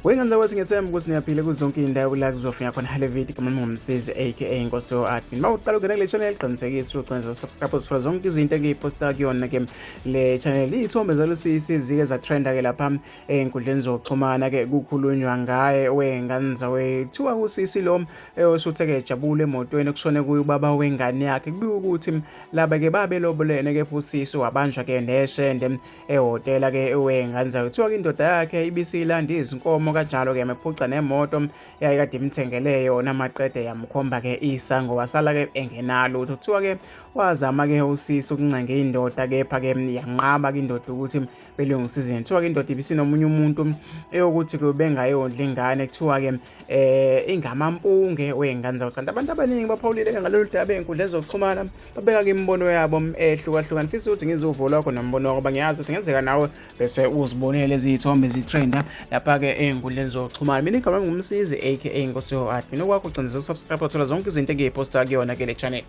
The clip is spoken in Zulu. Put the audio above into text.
Wengane zakwethu, ngiyethemba ukuthi niyaphila kuzo zonke iy'ndawo la kuzofika khona hale video. Igama ngumsizi aka Inkosi yo-Admin. Uma uqala ukungena kule channel, qinisekisa ucinisa usubscribe, uzothola zonke izinto engiyiphosta kuyona-ke le channel. Iy'thombe zalosisi zike zatrenda-ke lapha ey'nkundleni zokuxhumana-ke, kukhulunywa ngaye wey'ngane zawethu. Usisi lo eyosuthe-ke ejabule emotweni kushone kuye ubaba wengane yakhe. Kubikwa ukuthi laba-ke babelobolene, kepha usisi wabanjwa-ke neshende ehhotela-ke wey'ngane zayo. Kuthiwa-ke indoda yakhe ibisilanda izinkomo kanjalo-ke, yamephuca nemoto eyayikade imthengele yona, maqede yamkhomba-ke isango, wasala-ke engenalutho. Kuthiwa-ke wazama-ke usisi ukuncenga indoda, kepha-ke yanqaba-ke indoda ukuthi belungisa izinto. Kuthiwa-ke indoda ibisinomunye umuntu eyokuthi-ke bengayondla ingane, kuthiwa-ke ingamampunge wey'ngane zawo. Kanti abantu abaningi baphawulile ngalolu daba ey'nkundleni zokuxhumana, babeka-ke imibono yabo ehlukahlukane. Fisa ukuthi ngizwe uvo lwakho nombono wakho, bangiyazi ukuthi ngenzeka nawe bese uzibonele lezi y'thombe zitrenda lapha-ke ey'nkundleni zokuxhumana. Mina igama ngumsizi aka Inkosi yo-Admin. Okwakho ucinisa usubscribe, uthola zonke izinto engiyiphosta kuyona ke le channel.